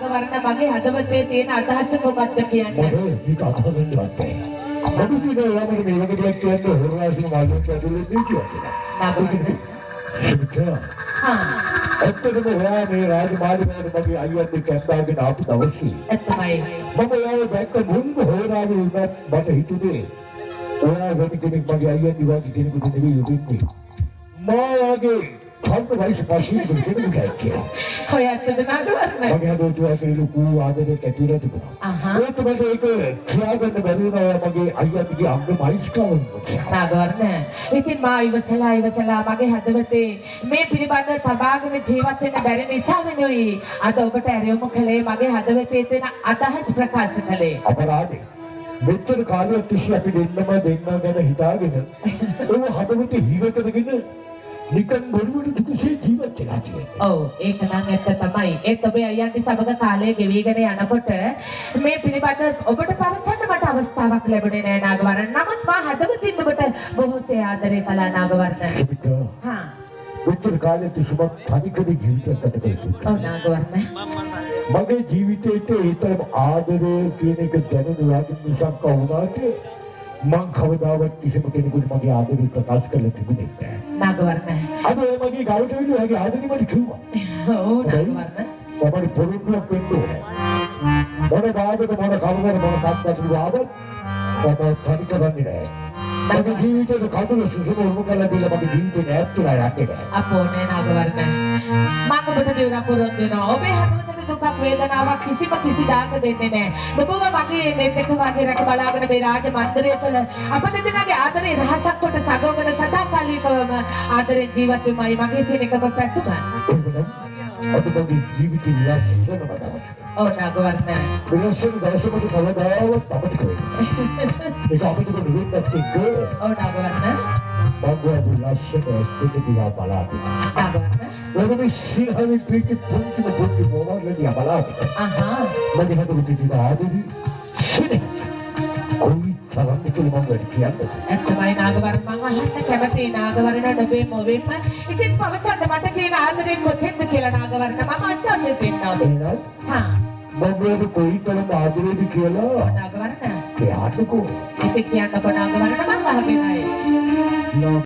නාගවර්ණ මගේ හදවතේ තියෙන අදහස කොහොමද කියන්න? මට මේක අදහන්නවත් බැහැ. මට කියනවා ඔයා මට මේ වගේ දෙයක් කියන්න හොරාසින මාළුවෙක් ඇතුළේ නේ කියලා. නාගවර්ණ සුමිත්‍රා හා ඇත්තටම ඔයා මේ රාජමාලිගාවට මගේ අයියත් එක්ක ඇඳාගෙන ආපු දවසේ ඇත්තමයි. මම ඔයාව දැක්ක මුල්ම හොරාවේ වුණත් මට හිතුනේ ඔයා වැනි කෙනෙක් මගේ අයියන් වගේ කෙනෙකුට නෙවෙයි වෙන්නේ. මා වගේ කන්න වයස පස්සේ කෙනෙකුටයි කියලා. ඔය ඇත්තද නාගවර්ණ? මගේ හදවත ඔයා ලොකු ආදරයක් ඇති වෙලා තිබුණා. අහා ඒත් මට ඒක කියාගන්න බැරි වුණා ඔයා මගේ අයියන්ගේ අංග මයිස්කාව වුණා. නාගවර්ණ ඉතින් මා ඉවසලා ඉවසලා මගේ හදවතේ මේ පිළිබඳ තබාගෙන ජීවත් වෙන්න බැරි නිසා වෙනුයි අද ඔබට ඇරයුම කළේ මගේ හදවතේ තියෙන අදහස් ප්‍රකාශ කළේ. අපරාධේ. මෙච්චර කාලයක් තිස්සේ අපි දෙන්නම දෙන්න ගැන හිතාගෙන ඒව හදවතේ හිර කරගෙන නිකන් බොරුවට දුකසේ ජීවත් වෙලා තියෙනවා. ඔව් ඒක නම් ඇත්ත තමයි. ඒත් ඔබේ අයියන්ට සමග කාලය ගෙවිගෙන යනකොට මේ පිළිබඳ ඔබට පවසන්න මට අවස්ථාවක් ලැබුණේ නෑ නාගවර්ණ. නමුත් මා හදවතින් ඔබට බොහෝසේ ආදරය කළා නාගවර්ණ. සුමිත්‍රා හා මෙච්චර කාලයක් තිස්සේ මම තනිකර ජීවිතයක් ගත කරලා තිබුණා. ඔව් නාගවර්ණ. මගේ ජීවිතේට ඒ තරම් ආදරය කියන එක දැනුන වාගේ මිසක් වුණාට මං කවදාවත් කිසිම කෙනෙකුට මගේ ආදරය ප්‍රකාශ කරලා තිබුණේ නෑ. නාගවර්ණ. අද ඔය මගේ ගාවට වෙන්නේ ඔයාගේ ආදරේ මට කිව්වා. ඔව් නාගවර්ණ. මම පොරොන්දුවක් වෙන්න ඕනේ. මොන බාධක මොන කවුරුහරි මොන කත්කටු ආවත් මම තනි කරන්නේ නෑ. මගේ ජීවිතේට කඳුළු සුසුම උරුම කරලා දීලා මගේ ජීවිතේ ඈත් වෙලා යන්නේ නෑ. අපෝ නෑ නාගවර්ණ. මං ඔබට දෙවරක් පොරොන්දු වෙනවා. ඔබේ හදවතට දුකක් වේදනාවක් කිසිම කිසිදාක දෙන්නේ නෑ. ඔබව මගේ නෙත් එක වගේ රට බලාගෙන මේ රාජ මන්දිරය තුළ අප දෙදෙනාගේ ආදරේ රහසක් කොට සගවගෙන සදාකාලිකවම ආදරෙන් ජීවත් වෙමයි මගේ තියෙන එකම පැතුම. එහෙමනම් අද මගේ ජීවිතේ ලස්සනම දවස. ඔව් නාගවර්ණ. මේ ලස්සන දවස මට කවදාවත් අමතක වෙන්නේ නෑ. ඒක අමතක නොවෙන්නත් එක්ක ඔව් නාගවර්ණ. මම ඔයාගේ ලස්සන ඇස් දෙක දිහා බලාගෙන නාගවර්ණ. ඔයාගේ මේ සිංහලෙන් ප්‍රීති පුංචිම පුංචි මොනවද දිහා බලාගෙන අහා මගේ හදවතේ තියෙන ආදරේ සෙනෙහ කොයි තරම්ද කියලා මම ඔයාලට කියන්නද? ඇත්තමයි නාගවර්ණ මං අහන්න කැමතියි නාගවර්ණ ඔබේ මොවෙන්ම ඉතින් පවසන්න මට කියන ආදරේ කොතෙන්ද කියලා නාගවර්ණ මම අත්‍යවශ්‍ය වෙන්නවා. එහෙනම් හා මම ඔයාලට කොයි තරම් ආදරේද කියලා නාගවර්ණ කියන්නකෝ. ඉතින් කියන්නකෝ නාගවර්ණ මං අහගෙනයි.